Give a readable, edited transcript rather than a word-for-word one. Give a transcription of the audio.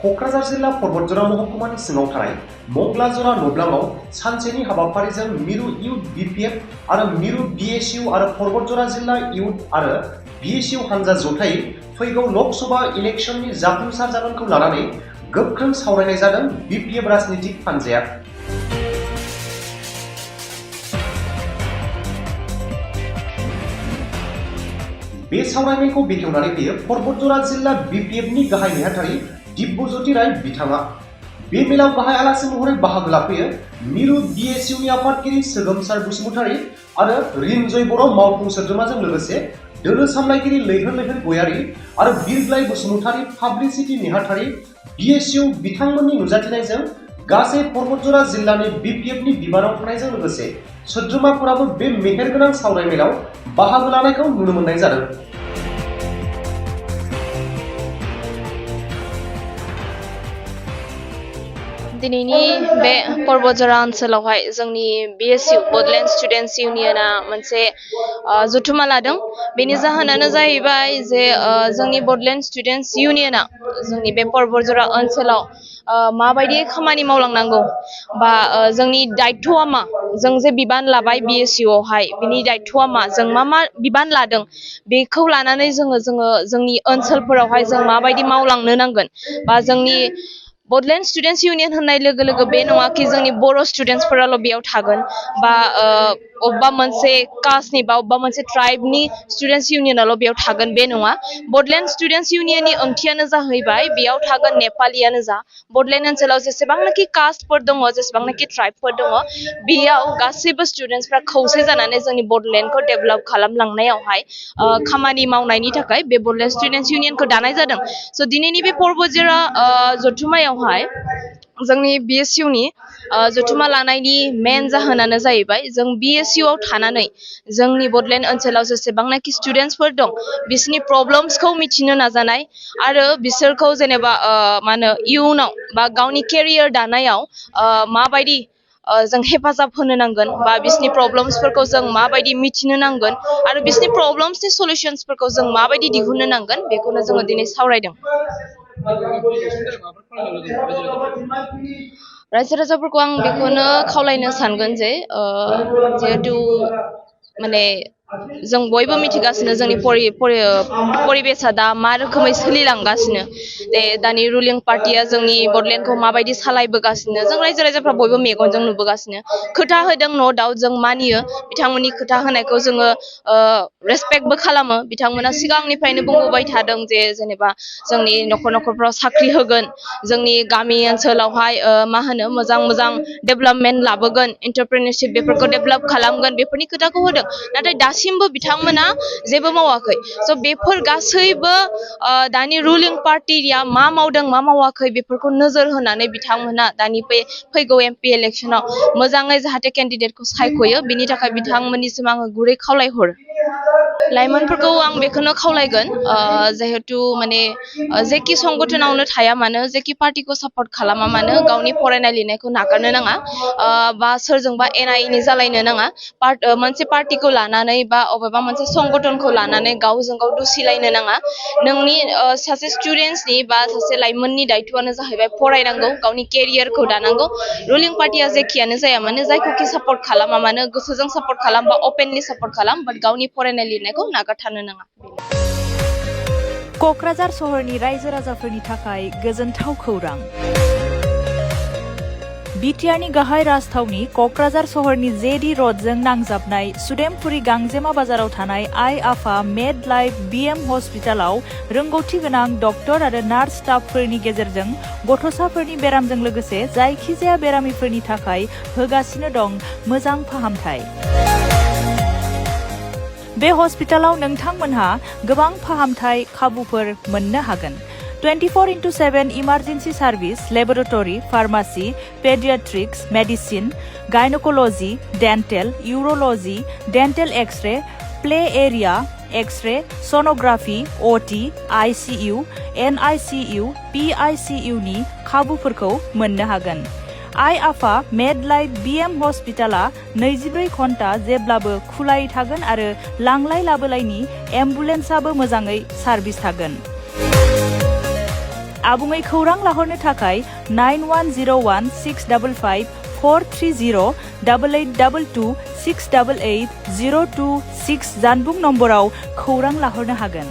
क'क्राझार जिल्ला परबतजरा महकुमानि सिङाव थानाय मंगलाजरा नब्लाङाव सानसेनि हाबाफारिजों मिरु इउथ BPF आरो मिरु BSU आरो परबतजरा जिल्ला इउथ आरो BSU हानजा जथायै फैगौ लकसभा इलेक्शननि जाफुंसार जानायखौ लानानै गोख्रों सावरायनाय जादों BPF राजनीतिक हानजाया। बे सावरायनायखौ बेखेवनानै होयो परबतजरा जिल्ला BPFनि गाहाय नेहाथारि दिब्यज्योति राय बिथाङा। बे मेलाव गाहाय आलासि महरै बाहागो लाफैयो मिरु BSUनि आफादगिरि सोगोमसार बसुमतारी आरो रिनजय बर' मावफुं सोद्रोमाजों लोगोसे दोलो सामलायगिरि लैहोर लैहोर गयारी आरो बिरग्लाय बसुमतारी पाब्लिसिटि नेहाथारि BSU बिथांमोननि नुजाथिनायजों गासै परबतजरा जिल्लानि BPFनि बिबानाव थानायजों लोगोसे सोद्रोमाफोराबो बे मेहेरगोनां सावरायमेलाव बाहागो लानायखौ नुनो मोननाय जादों। दिनैनि बे परबतजरा ओनसोलावहाय जोंनि BSU बडलेण्ड स्टुडेन्टस इउनियना मोनसे जथुमा लादों। बेनि जाहोनानो जाहैबाय जे जोंनि बडलेण्ड स्टुडेन्टस इउनियना जोंनि बे परबतजरा ओनसोलाव माबायदि खामानि मावलांनांगौ बा जोंनि दायित्वआ मा, जों जे बिबान लाबाय BSU आवहाय बिनि दायित्वआ मा, जों मा बिबान लादों बेखौ लानानै जोंनि ओनसोलफोरावहाय जों माबायदि मावलांनो नांगोन बा जोंनि बडलेण्ड स्टुडेन्टस इउनियन होननाय लोगो लोगो बे नङा कि जोंनि बर' स्टुडेन्टसफोराल' बेयाव थागोन बा अबेबा मोनसे कास्टनि बा अबेबा मोनसे ट्राइबनि स्टुडेन्टस इउनियनाल' बेयाव थागोन बे नङा। बडलेण्ड स्टुडेन्टस इउनियननि ओंथियानो जाहैबाय बेयाव थागोन नेपालियानो जा, बडलेण्ड ओनसोलाव जेसेबांनाखि कास्टफोर दङ, जेसेबांनाखि ट्राइबफोर दङ, बेयाव गासैबो स्टुडेन्टसफ्रा खौसे जानानै जोंनि बडलेण्डखौ डेभेलप खालामलांनायावहाय खामानि मावनायनि थाखाय बे बडलेण्ड स्टुडेन्टस इउनियनखौ दानाय जादों। स' दिनैनि बे परबतजरा जथुमायावहाय जोंनि BSUनि जथुमा लानायनि मेन जाहोनानो जाहैबाय जों BSU आव थानानै जोंनि बडलेण्ड ओनसोलाव जेसेबांनाखि स्टुडेन्टसफोर दं बिसोरनि प्रब्लेम्सखौ मिथिनो नाजानाय आरो बिसोरखौ जेनेबा इयुनाव बा गावनि केरियार दानायाव माबायदि जों हेफाजाब होनो नांगोन बा बिसोरनि प्रब्लेम्सफोरखौ जों माबायदि मिथिनो नांगोन आरो बिसोरनि प्रब्लेम्सनि सल्युशन्सफोरखौ जों माबायदि दिहुननो नांगोन बेखौनो जोङो दिनै सावरायदों। रायजो राजाफोरखौ आं बेखौनो खावलायनो सानगोन जे जिहेतु माने जों बयबो मिथिगासिनो जोंनि परिबेसा दा मा रोखोमै सोलिलांगासिनो, दानि रुलिं पार्टिया जोंनि बडलेण्डखौ माबायदि सालायबोगासिनो जों रायजो राजाफ्रा बयबो मेगनजों नुबोगासिनो। खोथा होदों न' डाउट जों मानियो, बिथांमोननि खोथा होनायखौ जोङो रेसपेक्टबो खालामो। बिथांमोना सिगांनिफ्रायनो बुंबोबाय थादों जे जेनेबा जोंनि न'खरफ्राव साख्रि होगोन, जोंनि गामि ओनसोलावहाय मोजां डेभेलपमेन्ट लाबोगोन, एन्टारप्रेनियरशिप बेफोरखौ डेभेलप खालामगोन, बेफोरनि खोथाखौ होदों। नाथाय दासिमबो बिथांमोना जेबो मावाखै। स' बेफोर गासैबो दानि रुलिं पार्टिया मा मावदों मा मावाखै बेफोरखौ नोजोर होनानै बिथांमोना दानि फैगौ MP इलेक्शनाव मोजाङै जाहाथे केन्डिडेटखौ सायख'यो, बिनि थाखाय बिथांमोननिसिम आङो गुरै खावलायहरो। लाइमोनफोरखौ आं बेखौनो खावलायगोन जिहेतु माने जेखि संगठनावनो थाया मानो, जेखि पार्टिखौ सापर्ट खालामा मानो, गावनि फरायनाय लिरनायखौ नागारनो नाङा बा सोरजोंबा एना-एनि जालायनो नाङा। मोनसे पार्टिखौ लानानै बा अबेबा मोनसे संगठनखौ लानानै गावजों गाव दुसिलायनो नाङा। नोंनि सासे स्टुडेन्टसनि बा सासे लाइमोननि दायित्वआनो जाहैबाय फरायनांगौ, गावनि केरियारखौ दानांगौ। रुलिं पार्टिया जेखियानो जाया मानो, जायखौखि सापर्ट खालामा मानो, गोसोजों सापर्ट खालाम बा अपेनलि सापर्ट खालाम, बाट गावनि फरायनाय लिरनायखौ नागारथारनो नाङा। क'क्राझार सहरनि रायजो राजाफोरनि थाखाय गोजोनथाव खौरां। बिटिआरनि गाहाय राजथावनि क'क्राझार सहरनि जेडी रडजों नांजाबनाय सुदेमपुरी गांजेमा बाजाराव थानाय आइ आफा मेड लाइफ BM हस्पिटालाव रोंगौथि गोनां डक्टर आरो नार्स स्टाफफोरनि गेजेरजों गथ'साफोरनि बेरामजों लोगोसे जायखिजाया बेरामिफोरनि थाखाय होगासिनो दं मोजां फाहामथाय। बे हस्पिटालाव नोंथांमोनहा गोबां फाहामथाय खाबुफोर मोननो हागोन। 24/7 emergency service, laboratory, pharmacy, paediatrics, medicine, gynaecology, dental, urology, dental x-ray, play area, x-ray, sonography, OT, ICU, NICU, PICU नि खाबुफोरखौ मोननो हागोन। आइ आफा मेड लाइफ BM हस्पिटाला 24 घन्टा जेब्लाबो खुलायै थागोन आरो लांलाय लाबोलायनि एम्बुलेन्सआबो मोजाङै सार्भिस थागोन। आबुङै खौरां लाहरनो थाखाय 9101-655-430-8822-688-026 जानबुं नम्बराव खौरां लाहरनो हागोन।